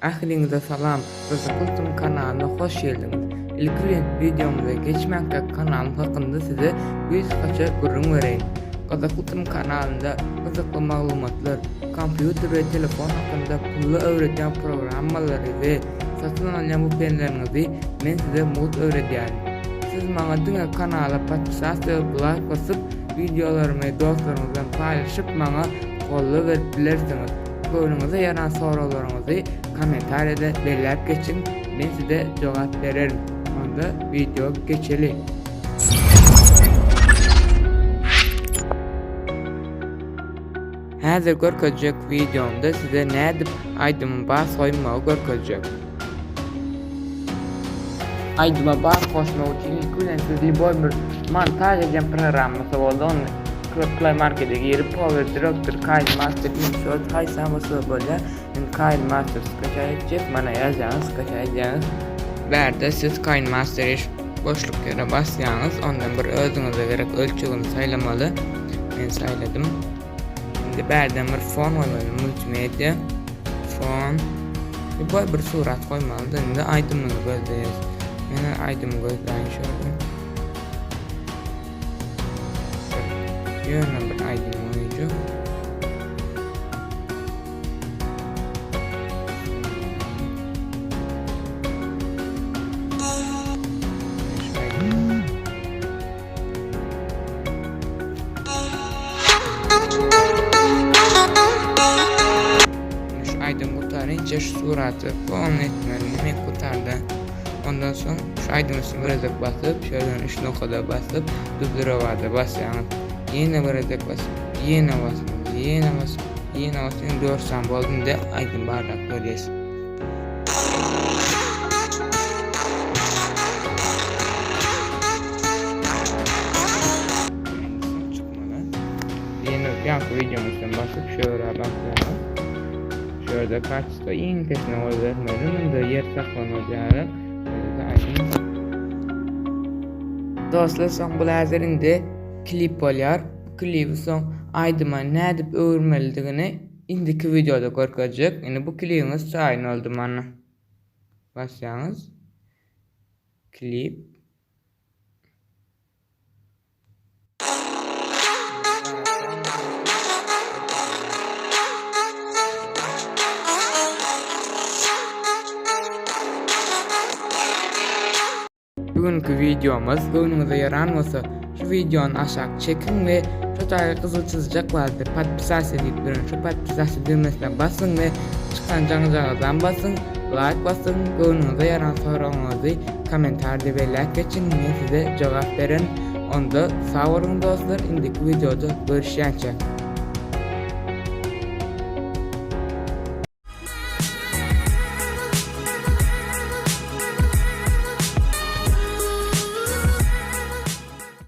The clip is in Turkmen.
Ähliňize salam, Gyzykly Tm kanalyna hoş geldiňiz. Ilki bilen wideomyza geçmänkäk kanalym hakynda size gysgaça gürrüň bereýin. Gyzykly Tm kanalynda gyzykly maglumatlar, kompýuter we telefon hakynda pully öwredýän programmalary we satyn alýan vpnleriňizi men size mugt öwredýärin. Siz maňa diňe kanala podpisasiýa we laýk basyp, wideolarymy dostlaryňyz bilen paýlaşyp maňa goldaw berip bilersiňiz. Göwnüňize ýaran soraglaryňyzy kommentariýada belläp geçiň, men size jogap bererin. Onda wideo geçeli. Häzir görkezjek wideomda size nädip aýdyma bas goýmagy görkezjek. Aýdyma bas goşmak üçin ilki bilen siz lýuboý bir montaž edýän programmasy bolsa ony Play Markete girip Power Director, KineMaster, InShot haýsam bolsa bolýar. Men KineMaster skaçat etjek. Mana ýazýaňyz, skaçat edýäňiz. Bärde siz KineMaster boşluk ýere basýaňyz, ondan bir özüňize gerek ölçegini saýlamaly. Men saýladym. Indi bärden bir fon goýmaly, multimedia, fon. Bu bir surat goýmaly, indi aýdymyny gözleýäs. Men aýdymy gözläýin şöyle. Ýöne bir aýdym goýjak. Şu aýdym gutarynça şu suraty polny etmeli. Demek gutardy. Ondan soň şu aýdym üstüne bir gezek basyp, şöyle üç nokada basyp, dublirowada basýaňyz. Ýene bir gezek basyp, ýene basyp, ýene basyp, ýene basyp, indi 4 sany boldy, indi aýdym barlap görýäs. Ýene ýaňky videonyň üstüne basyp, şöyle basýaňyz. Şu ýerde kaçysta iň pesine goýbermeli, munda ýer saklanmaz ýaly. Aýdym. Dostlar, soň bu häzir indi klip bolýar. Bu klibi soň aýdyma nädip öwürmelidigini indiki wideoda görkezjek. Indi bu klibiňiz taýyn boldy mana. Basýaňyz. Klip. Bu günki wideomyz göwnüňize ýaran bolsa, şu wideony aşak çekiň we şu taýy gyzyl çyzyjak bardyr, podpisasiýa diýip duran şu podpisasiýa düwmesine basyň we çykan jaňjagazam basyň, laýk basyň, göwnüňize ýaran soragyňyzy kommentariýada belläp geçiň, men size jogap bererin. Onda sag boluň dostlar, indiki wideoda görüşýänçä.